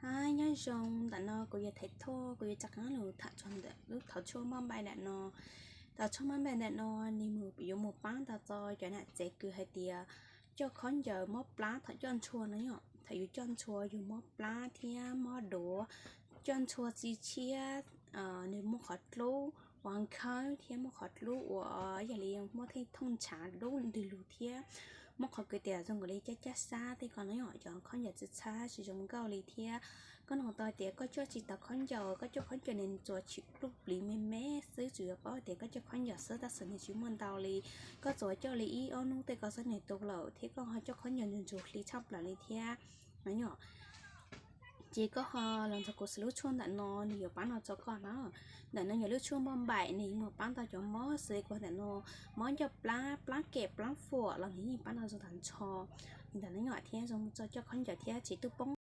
Hais nyob zoo, ntawm no kuv yog Thaiv Thoj, kuv yuav rov qab los tham txog ntawm lub thauv tshuaj moj npaim ntawm no. Thauv tshuaj moj npaim ntawm no nws yuav mus pab tau txog cov nam tsev kws hais tias coj khaub ncaws mob plab thaum coj ntshua no yom. Thaum yus coj ntshua yus mob plab thiab mob duav, coj ntshua txi tshiab, nws muaj qhov dlub ua khawb thiab muaj qhov dlub uas yog li muaj theej thooj ntshav dub ntws lug thiab muaj qhov kws tias zoo nkaus li cab cab sab tej ko no yom. Cov khaub ncaws txhab txhab tsis zoo nkauj li thiab koj nug tau tias koj coj tsis tau khaub ncaws, koj coj khaub ncaws nws tsuas tshwm pluj pliv me me xwb, tsuas yuav paub tias koj coj khaub ncaws xwb tab sis nws tsis muaj ntau li. Koj tsuas coj li ib ob hnub tej ko xwb nws tu lawm thiab koj ho coj khaub ncaws nws ntsuag hli tshaj plaws li thiab no yom. Ces koj ho los nrog kuv xws lub tshuaj ntawm no nws yuav pab no txog koj na. Ntawm no yog lub tshuaj moj npaim, nws yuav mus pab tau cov mob xws li kuv ntawm no, mob ncauj plab, plab kem, plab fuam los nws yeej pab no zoo tag nrho li ntawm no yom, thiab zoo txog coj khaub ncaws thiab tsis tuaj poob.